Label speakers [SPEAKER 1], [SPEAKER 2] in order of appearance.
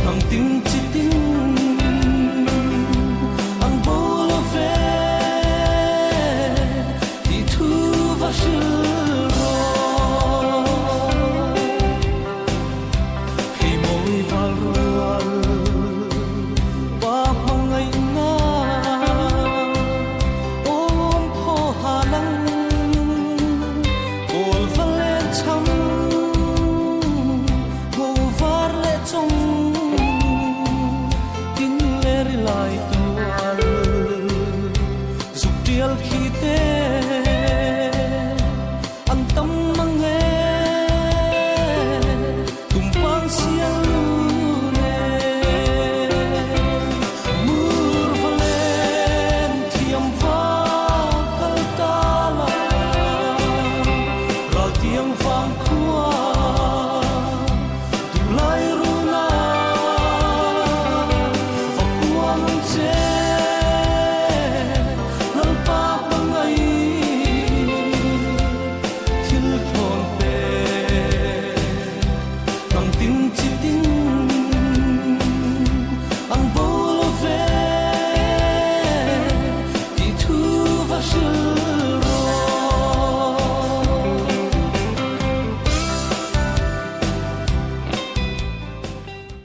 [SPEAKER 1] Hnam tin chi tin an bo lo ve tih thu va hril rawh. Hei mawi val rual pa hmangaihna awm phaw ha lang kawl va len cham Ho var leh chung tin leh ri lai tual zuk tial khi te an tam mang e tumpang sial lu ne mur va len thiam va kal ta la ral tiang vang khua.